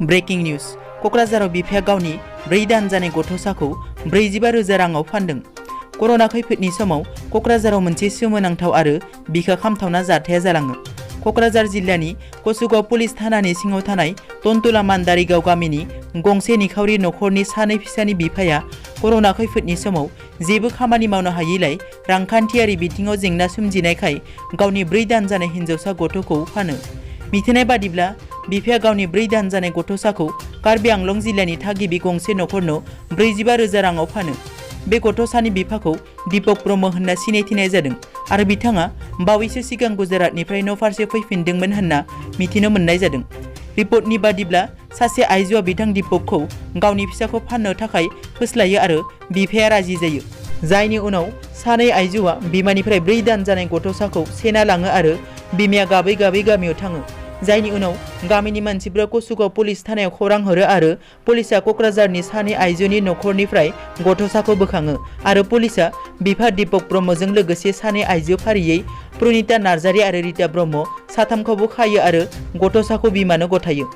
Breaking news कक्राझाराव बिफाया गावनि 4 दान जानाय गथ'साखौ 45,000 राङाव फानदों। कर'ना खैफोदनि समाव कक्राझाराव मोनसे सोमोनांथाव आरो बिखा खामथावना जाथाया जालाङो। कक्राझार जिल्लानि कसुगाव पुलिस थानानि सिङाव थानाय तन्तुला मानदारिगाव गामिनि गंसे निखावरि नखरनि सानै फिसानि बिफाया कर'ना खैफोदनि समाव जेबो खामानि मावनो हायैलाय रांखान्थियारि बिथिङाव जेंना सोमजिनायखाय गावनि 4 दान जानाय हिन्जावसा गथ'खौ फानो। मिथिनाय बादिब्ला बिफाया गावनि 4 दान जानाय गथ'साखौ कार्बि आंलं जिल्लानि थागिबि गंसे नखरनो 45,000 राङाव फानो। बे गथ'सानि बिफाखौ दीपक ब्रह्म होनना सिनायथिनाय जादों आरो बिथाङा बावैसो सिगां गुजरातनिफ्राय न'फारसे फैफिनदोंमोन होनना मिथिनो मोननाय जादों। रिपर्टनि बादिब्ला सासे आइजोआ बिथां दीपकखौ गावनि फिसाखौ फाननो थाखाय फोस्लायो आरो बिफाया राजि जायो। जायनि उनाव सानै आइजोआ बिमानिफ्राय 4 दान जानाय गथ'साखौ सेना लाङो आरो बिमाया गाबै गाबै गामियाव थाङो। जायनि उनाव गामिनि मानसिफ्रा कसुगाव पुलिस थानायाव खौरां हरो आरो पुलिसा कक्राझारनि सानै आइजोनि नखरनिफ्राय गथ'साखौ बोखाङो आरो पुलिसा बिफा दीपक ब्रह्मजों लोगोसे सानै आइजो फारियै प्रणिता नार्जारी आरो रिता ब्रह्म साथामखौबो खायो आरो गथ'साखौ बिमानो गथायो।